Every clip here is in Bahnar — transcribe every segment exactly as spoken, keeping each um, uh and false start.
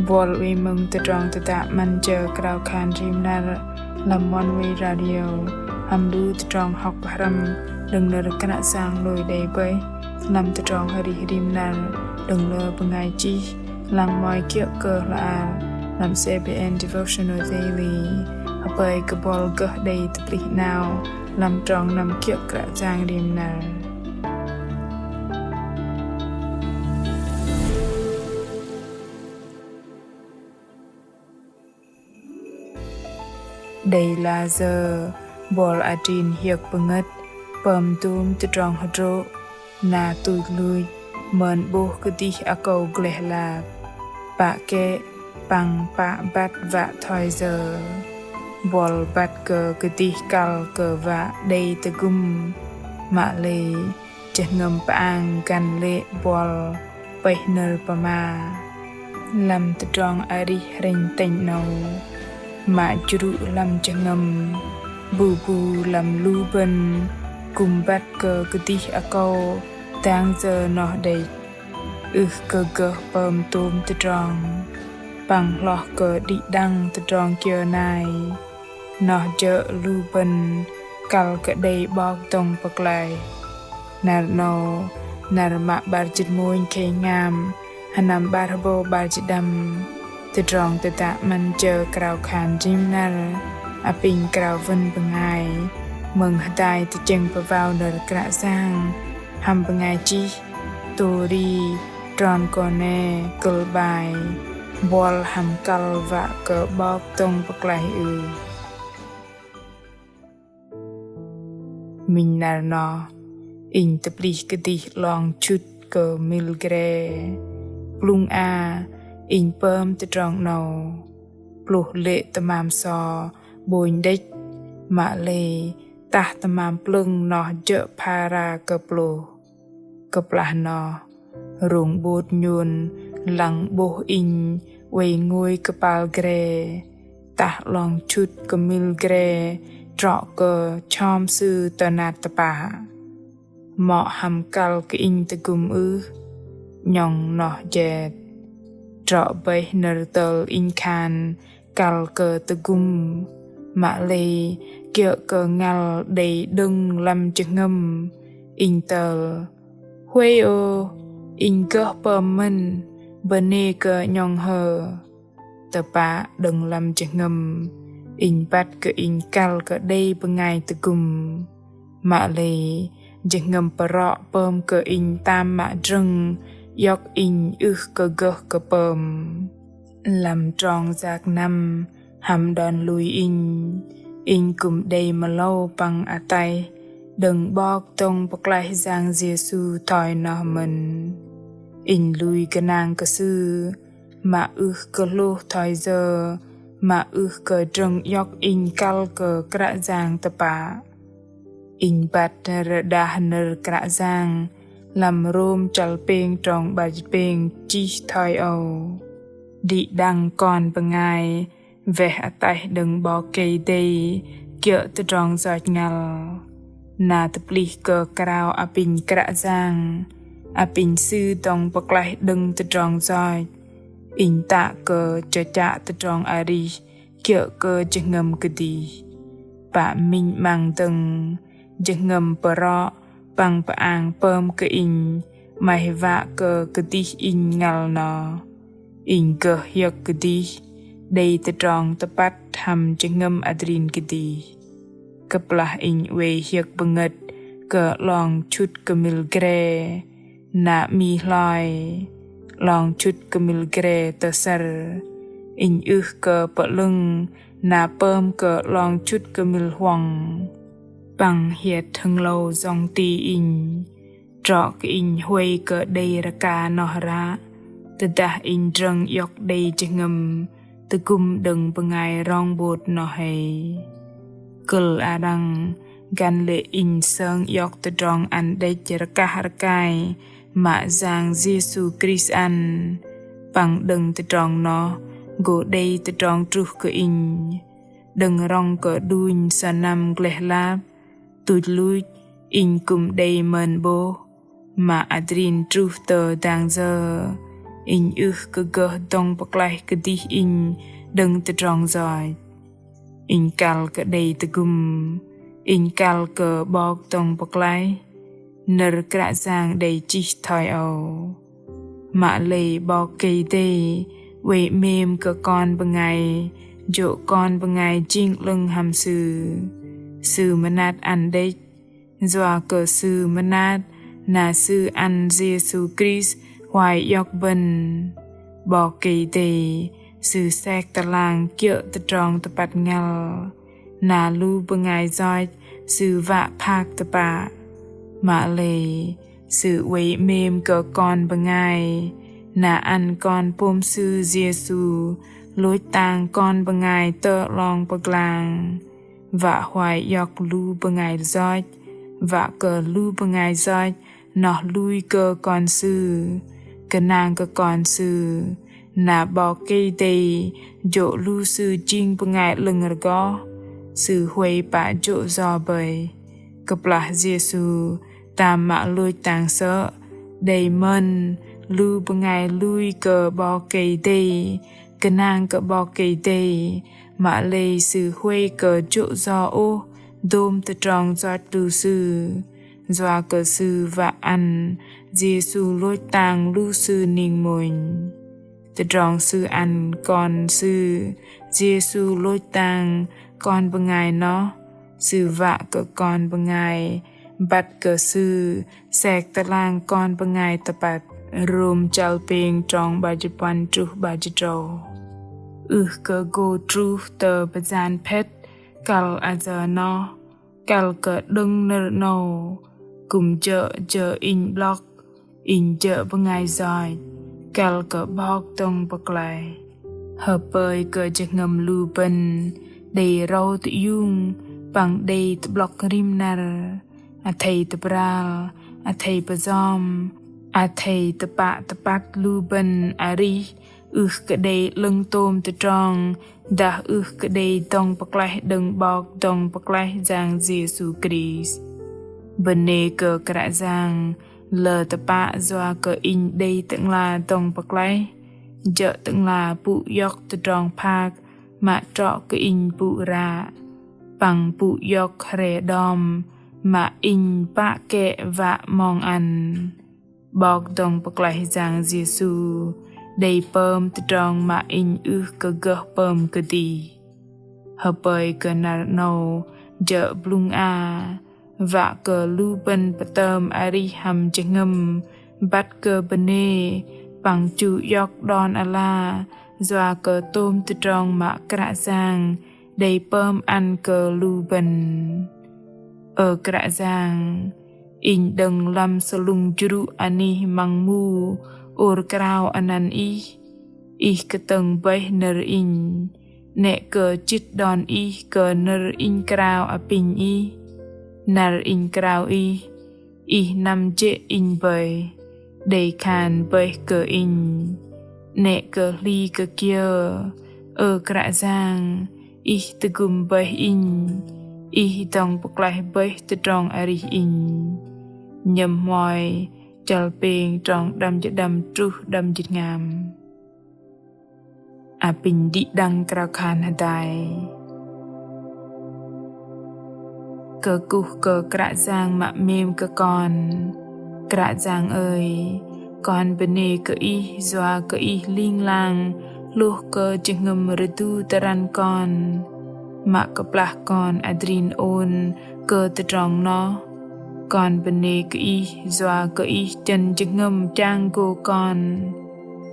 Buăl oei mơ̆ng tơdrong tơdă 'Măn jơ krao khan rim năr lăm Oneway Radio hăm lu tơdrong hŏk pơhrăm đơ̆ng nơ̆r Kră Yang lui đei bơih lăm tơdrong arih rim năr đơ̆ng lơ bơngai chih, lăng mơ̆i kiơ̆ kơ hla bơar lăm CBN Devotional Daily. Hơpơi kơ buăl gơh đei tơplih 'nao lăm trong năm kiơ̆ Kră Yang rim năr. Đei layơ buăl adrin hiơ̆k pơngơ̆t pơm dôm tơdrong hơdrô̆, na tuch luch mơn 'bôh kơdih akâu gleh lap, pă kĕ păng pă băt wă thoi yơ. Buăl băt kơ kơdih kăl kơ wă đei tơgŭm, mă lei jơhngơ̆m pơang găn lê̆ buăl pơih nơ̆r pơma. Lăm tơdrong arih hrĕnh tĕnh 'nâu, mă jrŭ lăm jơhngơ̆m, bu bu lăm lu bơ̆n kư̆m băt kơ kơdih akâu dang yơ noh đĕch. Ưh kơ gơh pơm tôm tơdrong, păng hloh kơ đĭ đăng tơdrong kiơ nai. Noh jơ̆ lu bơ̆n kăl kơ đei 'Bok dŏng pơklaih. Năr 'nâu, năr mă 'bar jĭt mônh khei hngam, sơnăm 'bar hơbâu 'bar jĭt đăm. Tơdrong tơdă 'Măn jơ krao khan rim năr apinh krao wơ̆n bơngai mơ̆ng hơdai tơchĕng pơwao nơ̆r Kră Yang hăm bơngai chih Tori Tron Kone, kơ̆l 'bai: Buăl hăm kăl wă kơ 'Bok dŏng pơklaih ưh? Minh năr noh, inh tơplih kơdih 'long chŭt kơ mil gre. Blŭng a, inh pơm tơdrong 'nâu. Pluh lê̆ tơmam so 'bônh đĕch, mă lei tah tơmam plơ̆ng noh jơ̆ phara kơ pluh. Kơplah noh, rông 'bôt nhôn lăng 'bôh inh oei ngôi kơpal gre, tah 'long chŭt kơ mil gre trŏ kơ chom sư tơnat tơpă. Mŏ hăm kăl kơ inh tơgŭm ưh? 'Nhŏng noh jet. Trŏ bơih nơ̆r tơl inh khan kăl kơ tơgŭm, mă lei kiơ̆ kơ ngăl đei đơ̆ng lăm jơhngơ̆m, inh tơl: Huay ôh, inh gơh pơm mơ̆n, bơnê kơ 'nhŏng hơ. Tơpă đơ̆ng lăm jơhngơ̆m, inh băt kơ inh kăl kơ đei bơngai tơgŭm. Mă lei, jơhngơ̆m pơrŏ pơm kơ inh tam mă drơ̆ng, iŏk inh ưh kơ gơh kơ pơm. Lăm trong yak năm hăm đon lui inh, inh kư̆m đei mơlâu păng ataih đơ̆ng 'Bok dŏng pơklaih Yang Yêsu thoi noh mơ̆n. Inh lui gơnang kơ Sư, mă ưh kơ hlôh thoi yơ, mă ưh kơ drơ̆ng iŏk inh kăl kơ Kră Yang tơpă. Inh băt rơđah nơ̆r Kră Yang lăm Rôm chăl pêng trong 'bar jĭt pêng chih thoi âu: Đĭ đăng kon bơngai weh ataih đơ̆ng 'Bok Kei-Dei kiơ̆ tơdrong yoch ngăl, na tơplih kơ krao apinh Kră Yang, apinh Sư dŏng pơklaih đơ̆ng tơdrong yoch. Inh tă kơ chơchă tơdrong arih kiơ̆ kơ jơhngơ̆m kơdih. Pă minh 'măng dơ̆ng, jơhngơ̆m pơrŏ păng pơang pơm kơ inh 'maih wă kơ kơdih inh ngăl noh. Inh gơh hiơ̆k kơdih, đei tơdrong tơpăt hăm jơhngơ̆m adrin kơdih. Kơplah inh oei hiơ̆k bơngơ̆t kơ 'long chŭt kơ mil gre, na 'mi hloi, 'long chŭt kơ mil gre tơsơ̆r, inh ưh kơ pơ'lơ̆ng na pơm kơ 'long chŭt kơ mil huŏng. Păng hiơ̆t hơnglâu yŏng ti inh, trŏ kơ inh huay kơ đei rơka noh ră, tơdah inh drơ̆ng iŏk đei jơhngơ̆m tơgŭm đơ̆ng bơngai rong bôt noh hei. Kơ̆l arăng găn lê̆ inh sơng iŏk tơdrong ăn đĕch rơkah rơkai mă Yang Yêsu Krist ăn, păng đơ̆ng tơdrong noh gô đei tơdrong truh kơ inh. Đơ̆ng rŏng kơ đunh sơnăm gleh lap, tuch luch inh kư̆m đei mơn 'bôh, mă adrin truh tơ dang yơ, Inh ưh kơ gơh dŏng pơklaih kơdih inh đơ̆ng tơdrong yoch. Inh kăl kơ đei tơgŭm, inh kăl kơ 'Bok dŏng pơklaih, nơ̆r Kră Yang đei chih thoi âu. Mă lei 'Bok Kei-Dei oei 'mêm kơ kon bơngai, jô̆ kon bơngai jing 'lơ̆ng hăm Sư. Sư mơnat ăn đĕch, yua kơ Sư mơnat, na Sư ăn Yêsu Krist huay iŏk bơ̆n. 'Bok Kei-Dei, Sư sek tơlang kiơ̆ tơdrong tơpăt ngăl. Na lu bơngai yoch, Sư wă phak tơpă. Mă lei, Sư oei 'mêm kơ kon bơngai. Na ăn Kon pôm Sư Yêsu, lôch tang kon bơngai tơ 'long pơglang. Wă huay iŏk lu bơngai yoch, wă kơ lu bơngai yoch, noh lui kơ Kon Sư, gơnang kơ Kon Sư, na 'Bok Kei-Dei, jô̆ lu sư jing bơngai 'lơ̆ng rơgoh, Sư huay pă jô̆ yo bơih. Kơplah Yêsu tam mă lôch tang sơ̆, đei mơ̆n, lu bơngai lui kơ 'Bok Kei-Dei, gơnang kơ 'Bok Kei-Dei, mă lei Sư huay kơ jô̆ yo ôh, dôm tơdrong yoch lu sư. Yua kơ Sư wă ăn, Yêsu lôch tang lu sư ning mônh. Tơdrong Sư ăn Kon Sư, Yêsu lôch tang kon bơngai noh, Sư wă kơ kon bơngai, băt kơ Sư, sek tơlang kon bơngai tơpăt. Rôm chăl pêng trong 'bar jĭt puăn truh 'bar jĭt tơdrâu. Ưh kơ gô truh tơ bơyan phĕt, kăl ayơ noh, kăl kơ đơ̆ng nơ̆r 'nâu, kư̆m jơ̆ jơ̆ inh 'blŏk, inh jơ̆ bơngai yoch, kăl kơ 'Bok dŏng pơklaih. Hơpơi kơ jơhngơ̆m lu bơ̆n, đei râu tơiung, păng đei tơ'blŏk rim năr, athei tơbral, athei pơyom, athei tơpă tơpăt lu bơ̆n arih, ưh kơ đei 'lơ̆ng tôm tơdrong, dah ưh kơ đei dŏng pơklaih đơ̆ng 'Bok dŏng pơklaih Yang Yêsu Krist. Bơnê kơ Kră Yang, lơ tơpă yua kơ inh đei Tơ'ngla dŏng pơklaih, jơ̆ Tơ'ngla pŭ iŏk tơdrong phak, mă trŏ kơ inh pŭ ră, păng pŭ iŏk hre đom, mă inh pă kĕ wă 'mong ăn. 'Bok dŏng pơklaih Yang Yêsu, đei pơm tơdrong mă inh ưh kơ gơh pơm kơdih. Hơpơi kơ năr 'nâu, jơ̆ blŭng a, wă kơ lu bơ̆n pơtơm arih hăm jơhngơ̆m, băt kơ bơnê, păng chu iŏk đon ala, yua kơ tôm tơdrong mă Kră Yang, đei pơm ăn kơ lu bơ̆n. Ơ Kră Yang, inh đơ̆ng lăm sơlŭng jrŭ anih măng mu, ôr krao anăn Ih, Ih kơtơ̆ng bơih nơ̆r inh, 'nĕ kơ chĭt đon Ih kơ nơ̆r inh krao apinh Ih, năr inh krao Ih, Ih năm jê̆ inh bơih, đei khan bơih kơ inh, 'nĕ kơ hli kơ kiơ, ơ Kră Yang, Ih tơgŭm bơih inh, Ih dŏng pơklaih bơih tơdrong arih inh. Nhơ̆m hmoi, chăl pêng trong đăm jĭt đăm truh đăm jĭt tơhngam. Apinh đĭ đăng krao khan hơdai. Kơkuh kơ Kră Yang mă 'mêm kơ kon. Kră Yang ơi, kon bơnê kơ Ih yua kơ Ih ling lang, hlôh kơ jơhngơ̆m rơdu tơrăn kon. Mă kơplah kon adrin ôn kơ tơdrong noh. Kon bơnê kơ Ih yua kơ Ih chơ̆n jơhngơ̆m chang gô kon.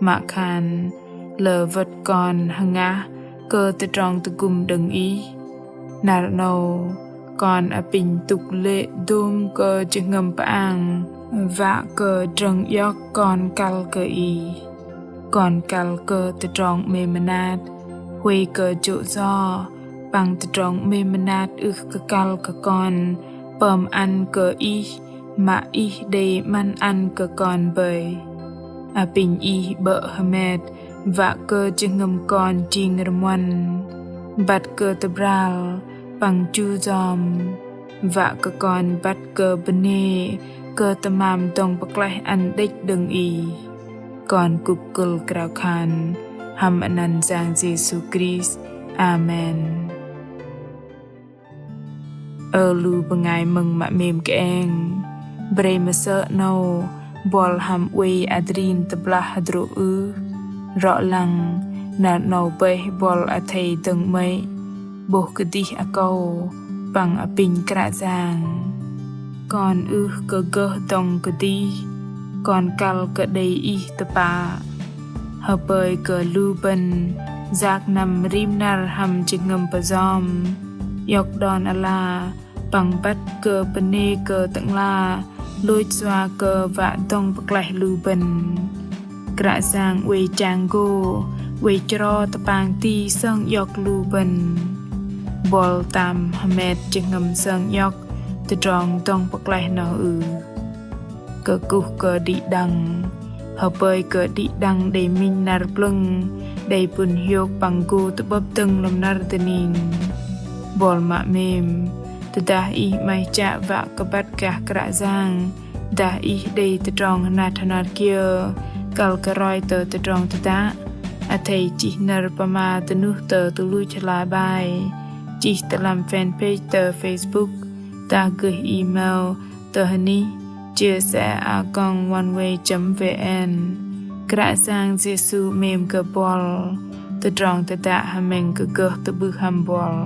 Mă khan, lơ wơ̆t kon hơngah kơ tơdrong tơgŭm đơ̆ng Ih. Năr 'nâu, kon apinh tŭk lê̆ dôm kơ jơhngơ̆m pơang, wă kơ drơ̆ng iŏk kon kăl kơ Ih. Kon kăl kơ tơdrong 'mêm mơnat, huay kơ jô̆ yo, păng tơdrong 'mêm mơnat ưh kơ kăl kơ kon, pơm ăn kơ Ih, mă Ih đei 'măn ăn kơ kon bơih. Apinh Ih 'bơ̆ hơmet, wă kơ jơhngơ̆m kon jing rơmuăn, băt kơ tơbral, păng chu yom, wă kơ kon băt kơ bơnê, kơ tơmam dŏng pơklaih ăn đĕch đơ̆ng Ih. Kon kŭp kơ̆l krao khan hăm anăn Yang Yêsu Krist. Amen. Ơ lu bơngai mơ̆ng mă 'mêm kơeng, brei mơsơ̆ 'nâu buăl hăm oei adrin tơblah hơdrô̆ ưh? Rŏ lăng, năr 'nâu bơih buăl athei dơ̆ng 'mơ̆i, 'bôh kơdih akâu păng apinh Kră Yang. Kon ưh kơ gơh dŏng kơdih, kon kăl kơ đei Ih tơpă. Hơpơi kơ lu bơ̆n yak năm rim năr hăm jơhngơ̆m pơjom, iŏk đon ala păng băt kơ bơnê kơ Tơ'ngla lôch yua kơ wă dŏng pơklaih lu bơ̆n. Kră Yang oei chang gô, oei chro tơpang ti sơng iŏk lu bơ̆n. Buăl tam hơmet jơhngơ̆m sơng iŏk tơdrong dŏng pơklaih noh ưh? Kơkuh kơ đĭ đăng. Hơpơi kơ đĭ đăng đei minh năr plơ̆ng, đei pŭn hiôk păng gô tơ'bơ̆p dơ̆ng lăm năr dơning. Buăl mă 'mêm, tơdah ih 'maih chă wă kơ băt gah Kră Yang, dah ih đei tơdrong hơnat hơnat kiơ kăl kơ roi tơ tơdrong tơdă, athei chih nơ̆r pơma dơnuh tơ tơluch hla bơar, chih tơ lăm fanpage tơ Facebook, dah gơih email tơ hơnih chia sẻ a còng oneway chấm vn. Kră Yang Yêsu 'mêm kơ buăl. Tơdrong tơdă hơmĕng kơ gơh tơ'bưh hăm buăl.